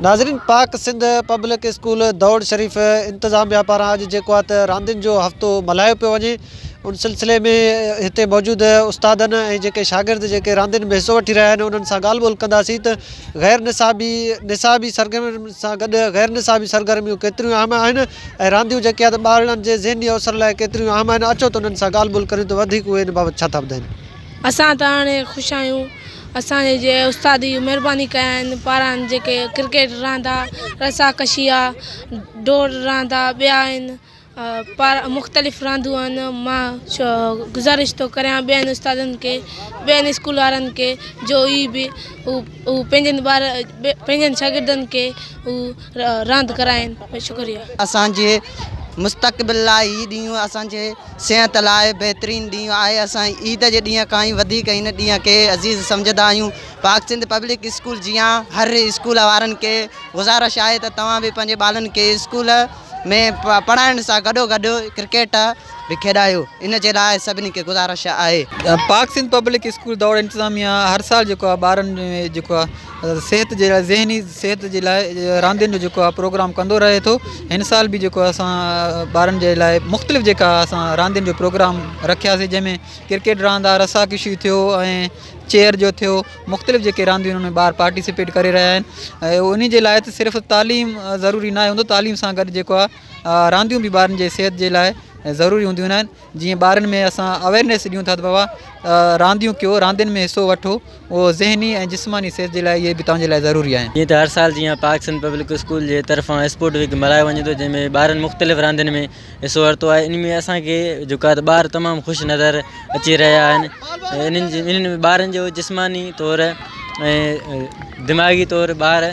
ناظرين پاڪ Sindh public school دوڙ شريف انتظاميا پاران اڄ جيڪو آهي ته راندين جو هفتو ملهايو پيو وڃي ان سلسلي ۾ هتي موجود استادن ۽ جيڪي شاگرد جيڪي راندين ۾ حصو وٺي رهيا آهن انهن سان ڳالهه ٻولهه ڪنداسين ته غير نصابي نصابي سرگرمين سان گڏ غير نصابي سرگرميون ڪيتريون اهم آهن ۽ رانديون جيڪي آهي ته ٻارڙن جي ذهني اوسر لاء ڪيتريون اهم آهن اچو ته انهن سان ڳالهه ٻولهه ڪريون ته وڌيڪ اهي ان بابت ڇا ٿا ٻڌائين. اسان ته هاڻي خوش آهيون اسان جي جي استاد اهو مهرباني ڪيا آهن پاران جيڪي ڪرڪيٽ راند آ رسا ڪشي آ ڊوڙ راند آ ٻيا آهن پار مختلف راندون آهن مان گذارش ٿو ڪريان ٻين استادن کي ٻين اسڪول وارن کي جو اهي به هو هو پنهنجن ٻار پنهنجن شاگردن کي هو راند ڪرائين شڪريه. اسان جي مستقبل لاء هي ڏينهن اسان جي صحت لاء بهترين ڏينهن آهي اسان عيد جي ڏينهن کان ئي وڌيڪ هن ڏينهن کي عزيز سمجهندا آهيون پاڪ سنڌ پبلڪ اسڪول جيان هر اسڪول وارن کي گذارش آهي ته توهان به پنهنجي ٻارن کي اسڪول ۾ پڙهائڻ سان گڏو گڏ ڪرڪيٽ به کيڏايو ان جي لاء سڀني کي گذارش آهي. پاڪ سنڌ پبلڪ اسڪول دوڙ انتظاميا هر سال جيڪو آهي ٻارن ۾ جيڪو آهي صحت جي لاء ذهني صحت جي لاء راندين جو جيڪو آهي پروگرام ڪندو رهي ٿو هن سال به جيڪو آهي اسان ٻارن جي لاء مختلف جيڪا اسان راندين جو پروگرام رکياسي جنهن ۾ ڪرڪيٽ راند آهي رسا ڪشي ٿيو ۽ چيئر جو ٿيو مختلف جيڪي رانديون آهن ان ۾ ٻار پارٽيسپيٽ ڪري رهيا آهن ۽ انهي جي لاء ته صرف تعليم ضروري ناهي هوندو تعليم سان گڏ جيڪو آهي رانديون به ٻارن جي صحت جي لاء ضروري هونديون آهن جيئن ٻارن ۾ اسان اويرنيس ڏيون ٿا ته بابا رانديون ڪيو راندين ۾ حصو وٺو اهو ذهني ۽ جسماني صحت جي لاء اهي به توهان جي لاء ضروري آهن. جيئن ته هر سال جيئن پاڪ سنڌ پبلڪ اسڪول جي طرفان اسپورٽ ويڪ ملهايو وڃي ٿو جنهن ۾ ٻارن مختلف راندين ۾ حصو ورتو آهي ان ۾ اسان کي جيڪو آهي ته ٻار تمام خوش نظر اچي رهيا آهن انهن جي انهن ۾ ٻارن جو جسماني طور ۽ دماغي طور ٻار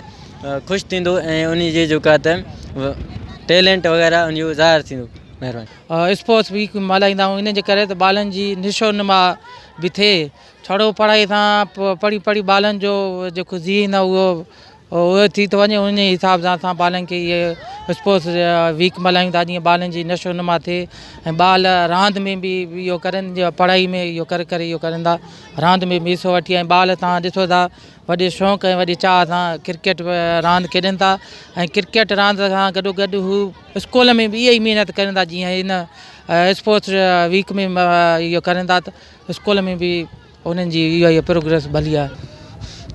خوش ٿيندو ۽ ان جي جيڪو آهي ته ٽيلنٽ وغيره ان جو ظاهر ٿيندو مهرباني. اسپورٽس ويڪ ملهائيندا آهيون ان جي ڪري ته ٻارن جي نشو نما به ٿئي ڇڙو پڙهائي سان پڙهي پڙهي ٻارن جو جيڪو ذهن آهي اهو اهو ٿي ٿو وڃي ان حساب سان اسان ٻارن کي اهي اسپورٽس ويڪ ملهايون ٿا جيئن ٻارن جي نشو نما ٿئي ۽ ٻال راند ۾ به اهو ڪرن جيئن پڙهائي ۾ اهو ڪري ڪري اهو ڪرن ٿا راند ۾ به حصو وٺي ۽ ٻال توهان ڏسو ٿا وڏي شوق ۽ وڏي چاهه سان ڪرڪيٽ راند کيڏن ٿا ۽ ڪرڪيٽ راند سان گڏو گڏ هو اسڪول ۾ به اها ئي محنت ڪرن ٿا جيئن هن اسپورٽس ويڪ ۾ اهو ڪرن ٿا ته اسڪول ۾ به انهن جي اها ئي پروگريس ڀلي آهي.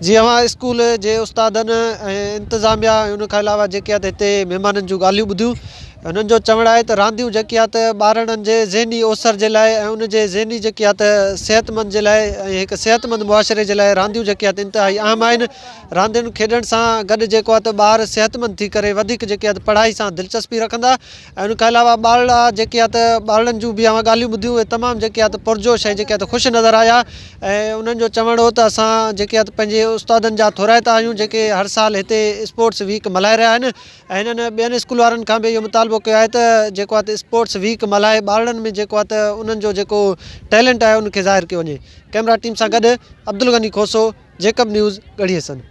جي اوهان اسڪول جي استادن ۽ انتظاميا ۽ ان کان علاوه جيڪي آهي ته هتي مهمانن جون ڳالهيون ٻڌيون هنن جو چوڻ آهي ته رانديون جيڪي آهي ته ٻارڙن جي ذهني اوسر جي لاء ۽ ان جي ذهني جيڪي آهي ته صحتمند جي لاء ۽ هڪ صحتمند معاشري جي لاء رانديون جيڪي آهي ته انتهائي اهم آهن راندين کيڏڻ سان گڏ جيڪو آهي ته ٻار صحتمند ٿي ڪري وڌيڪ جيڪي آهي ته پڙهائي سان دلچسپي رکندا ۽ ان کان علاوه ٻارڙا جيڪي آ ته ٻارڙن جون به اوهان ڳالهيون ٻڌيون اهي تمام جيڪي آ ته پرجوش ۽ جيڪي آ ته خوش نظر آيا ۽ انهن جو چوڻ هو ته اسان جيڪي آ ته پنهنجي استادن جا ٿورائتا آهيون جيڪي هر سال هتي اسپورٽس ويڪ ملهائي رهيا آهن ۽ هنن ٻين اسڪول وارن کان به اهو مطالبو ڪيو آهي ته جيڪو آ ته اسپورٽس ويڪ ملهائي ٻارڙن ۾ جيڪو آ ته انهن جو جيڪو ٽيلنٽ آهي ان کي ظاهر ڪيو وڃي ڪئميرا ٽيم سان گڏ عبدالغني کوسو، جيڪب نيوز، ڳڙهي حسن.